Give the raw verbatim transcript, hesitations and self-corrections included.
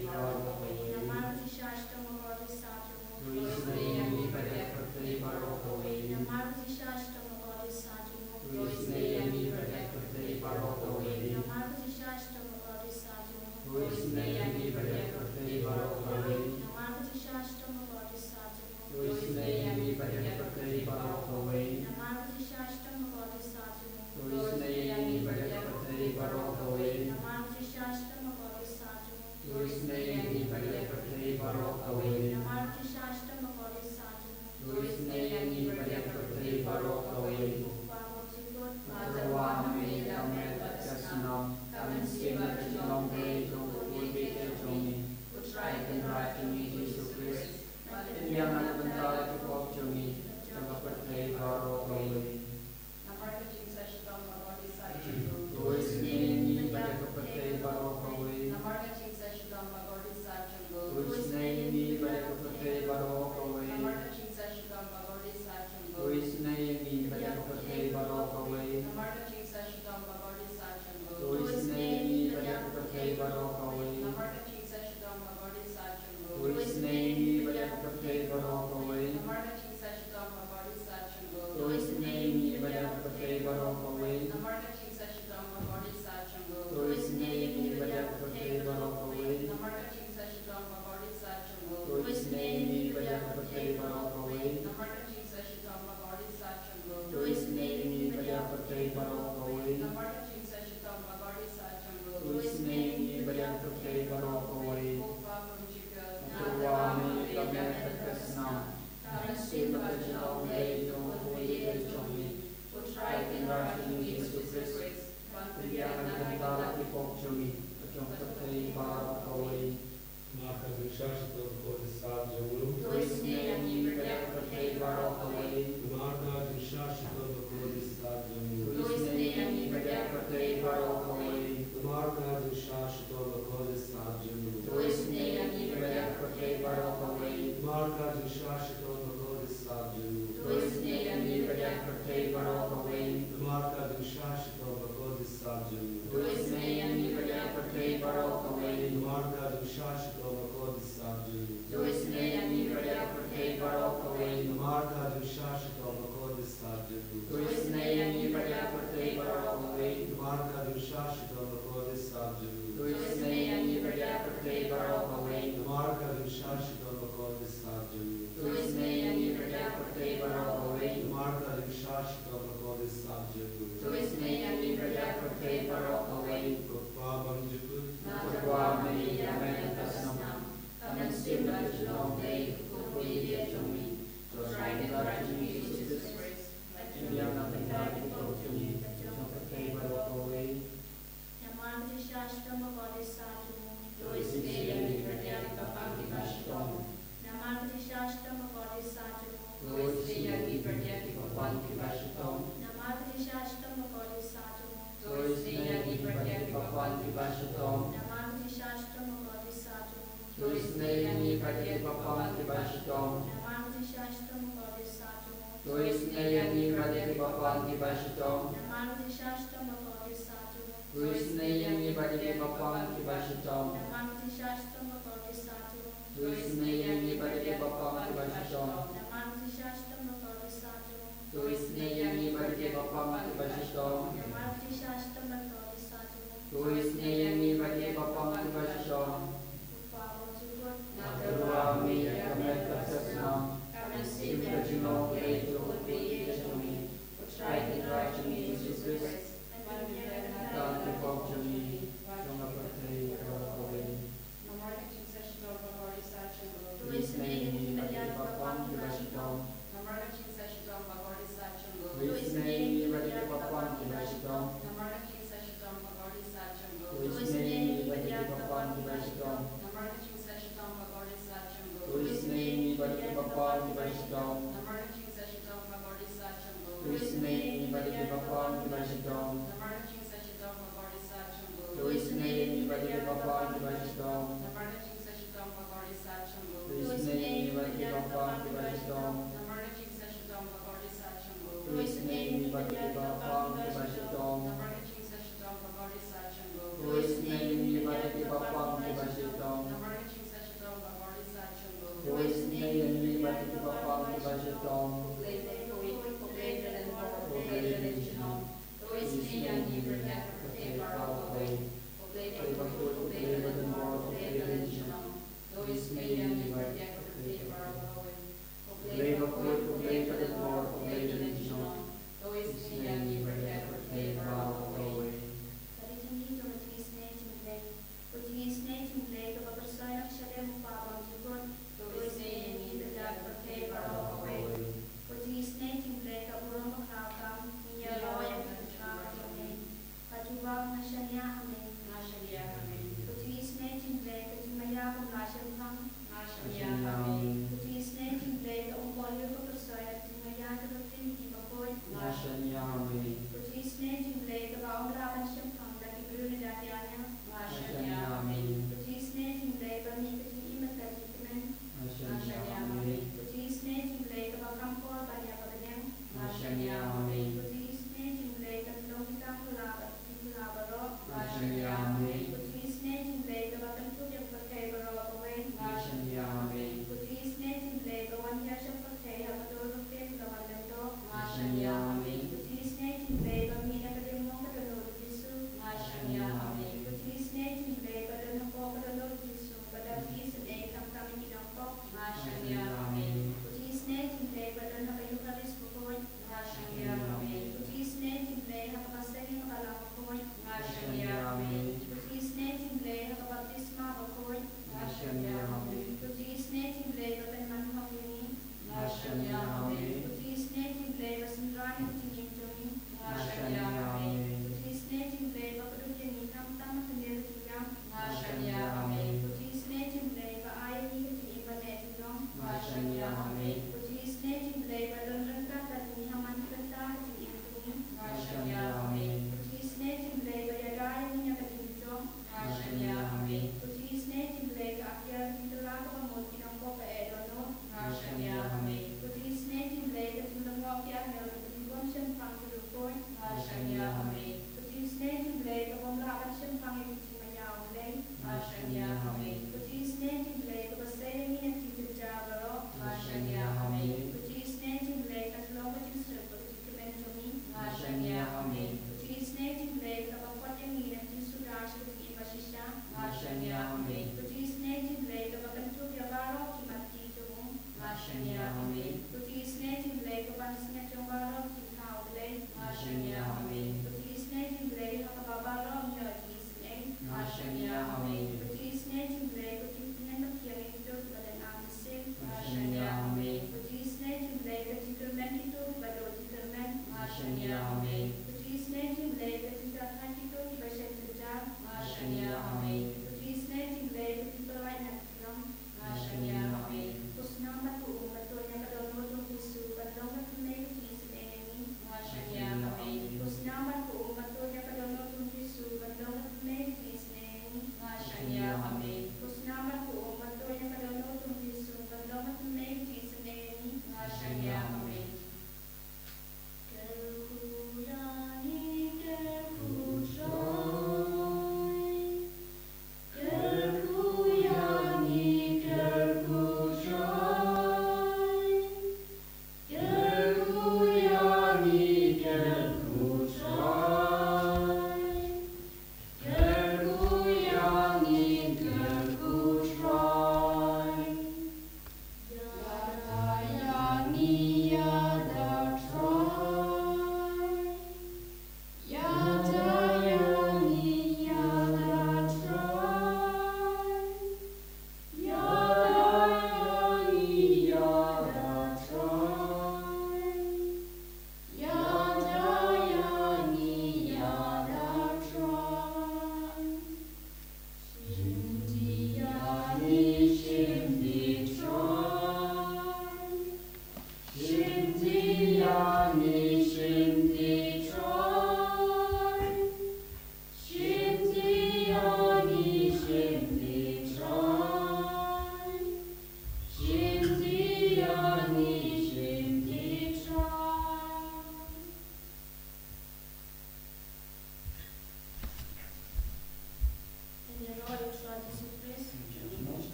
Namar ka jingshisha shitom bakordit sah jong u. To isynei ïa ngi bad ïa ka pyrthei baroh kawei. Namar ka jingshisha shitom bakordit sah jong u. To isynei ïa ngi bad ïa ka pyrthei baroh kawei. Namar ka jingshisha shitom bakordit sah jong u. To isynei ïa ngi bad ïa ka pyrthei baroh kawei. Namar ka jingshisha shitom bakordit sah jong u. To isynei ïa ngi bad ïa ka pyrthei baroh kawei. Namar ka jingshisha shitom bakordit sah jong u. To isynei ïa ngi bad ïa ka pyrthei baroh kawei. Namar ka jingshisha shitom bakordit sah jong u. To isynei ïa ngi bad ïa ka pyrthei baroh kawei. Namar ka jingshisha shitom bakordit sah jong u. To isynei ïa ngi bad ïa ka pyrthei baroh kawei. Kpa bymjukut. Tyrwa me ïa ka met bad ka snam. Ka mynsiem bad ka jinglong Blei jong u Khun baieit jong ngi, U Trai Kynrad jong ngi Jisu Khrist, ban pynbiang na ka bynta ki pop jong ngi, jong ka pyrthei baroh kawei. Namar ka jingshisha shitom bakordit sah jong u. To isynei ïa ngi bad ïa ka pyrthei baroh kawei. Namar ka jingshisha shitom bakordit sah jong u. To isynei ïa ngi bad ïa ka pyrthei baroh kawei. Namar ka jingshisha shitom bakordit sah jong u. To isynei ïa ngi bad ïa ka pyrthei baroh kawei. Namar ka jingshisha shitom bakordit sah jong u. To isynei ïa ngi bad ïa ka pyrthei baroh kawei. Namar ka jingshisha shitom bakordit sah jong u. To isynei ïa ngi bad ïa ka pyrthei baroh kawei. Namar ka jingshisha shitom bakordit sah jong u. To isynei ïa ngi bad ïa ka pyrthei baroh kawei. Namar ka jingshisha shitom bakordit sah jong u. To isynei ïa ngi bad ïa ka pyrthei baroh kawei. Namar ka jingshisha shitom bakordit sah jong u. To isynei ïa ngi bad ïa ka pyrthei baroh kawei. Namar ka jingshisha shitom bakordit sah jong u. To isynei ïa ngi bad ïa ka pyrthei baroh kawei. Namar ka jingshisha shitom bakordit sah jong u. To isynei ïa ngi bad ïa ka pyrthei baroh kawei. Ko Kpa bymjukut. Tyrwa me ïa ka met bad ka snam. Ka mynsiem bad ka jinglong Blei jong u Khun baieit jong ngi, U Trai Kynrad jong ngi Jisu Khrist, ban pynbiang na ka bynta ki pop jong ngi, jong ka pyrthei baroh kawei. Namar ka jingshisha shitom bakordit sah jong u. To isynei ïa ngi bad ïa ka pyrthei baroh kawei. Namar ka jingshisha shitom bakordit sah jong u. To isynei ïa ngi bad ïa ka pyrthei baroh kawei. Namar ka jingshisha shitom bakordit sah jong u. To isynei ïa ngi bad ïa ka pyrthei baroh kawei. Namar ka jingshisha shitom bakordit sah jong u. To isynei ïa ngi bad ïa ka pyrthei baroh kawei. Namar ka jingshisha shitom bakordit sah jong u. To isynei ïa ngi bad ïa ka pyrthei baroh kawei. Namar ka jingshisha shitom bakordit sah jong u. To isynei ïa ngi bad ïa ka pyrthei baroh kawei. Namar ka jingshisha shitom bakordit sah jong u. To isynei ïa ngi bad ïa ka pyrthei baroh kawei. Namar ka jingshisha shitom bakordit sah jong u. To isynei ïa ngi bad ïa ka pyrthei baroh kawei. Namar ka jingshisha shitom bakordit sah jong u. To isynei ïa ngi bad ïa ka pyrthei baroh kawei. Namar ka jingshisha shitom bakordit sah jong u. To isynei ïa ngi bad ïa ka pyrthei baroh kawei. Ko Kpa bymjukut. Tyrwa me ïa ka met bad ka snam. Ka mynsiem bad ka jinglong Blei, U Khun baieit jong ngi, U Trai Kynrad jong ngi Jisu Khrist, ban pynbiang na ka bynta ki pop jong ngi, jong ka pyrthei baroh kawei. Namar ka jingshisha shitom bakordit sah jong u. To isynei ïa ngi bad ïa ki kyrpang kiba shitom. Namar ka jingshisha shitom bakordit sah jong u. To isynei ïa ngi bad ïa ki kyrpang kiba shitom. Namar ka jingshisha shitom bakordit sah jong u. To isynei ïa ngi bad ïa ki kyrpang kiba shitom. Namar ka jingshisha shitom bakordit sah jong u. To isynei ïa ngi bad ïa ki kyrpang kiba shitom. Namar ka jingshisha shitom bakordit sah jong u. To isynei ïa ngi bad ïa ki kyrpang kiba shitom. Namar ka jingshisha shitom bakordit sah jong u. To isynei ïa ngi bad ïa ki kyrpang kiba shitom. Namar ka jingshisha shitom bakordit sah jong u. To isynei ïa ngi bad ïa ki kyrpang kiba shitom. Namar ka jingshisha shitom bakordit sah jong u. To isynei ïa ngi bad ïa ki kyrpang kiba shitom. Namar ka jingshisha shitom bakordit sah jong u. To isynei ïa ngi bad ïa ki kyrpang kiba shitom. Ko Kpa bymjukut. Tyrwa me ïa ka met bad ka snam. Ka mynsiem bad ka jinglong Blei jong u Khun baieit jong ngi, U Trai Kynrad jong ngi Jisu Khrist, ban pynbiang na ka bynta ki pop jong ngi, jong ka pyrthei baroh kawei. Namar ka jingshisha shitom bakordit sah jong u. To isynei ïa ngi bad ïa ki kyrpang kiba shitom. Namar ka jingshisha shitom bakordit sah jong u. To isynei ïa ngi bad ïa ki kyrpang kiba shitom. Namar ka jingshisha shitom bakordit sah jong u. To isynei ïa ngi bad ïa ki kyrpang kiba shitom. Namar ka jingshisha shitom bakordit sah jong u. To isynei ïa ngi bad ïa ki kyrpang kiba shitom. Namar ka jingshisha shitom bakordit sah jong u. To isynei ïa ngi bad ïa ki kyrpang kiba shitom. Namar ka jingshisha shitom bakordit sah jong u. To isynei ïa ngi bad ïa ki kyrpang kiba shitom. Namar ka jingshisha shitom bakordit sah jong u. To isynei ïa ngi bad ïa ki kyrpang kiba shitom. Namar ka jingshisha shitom bakordit sah jong u. To isynei ïa ngi bad ïa ki kyrpang kiba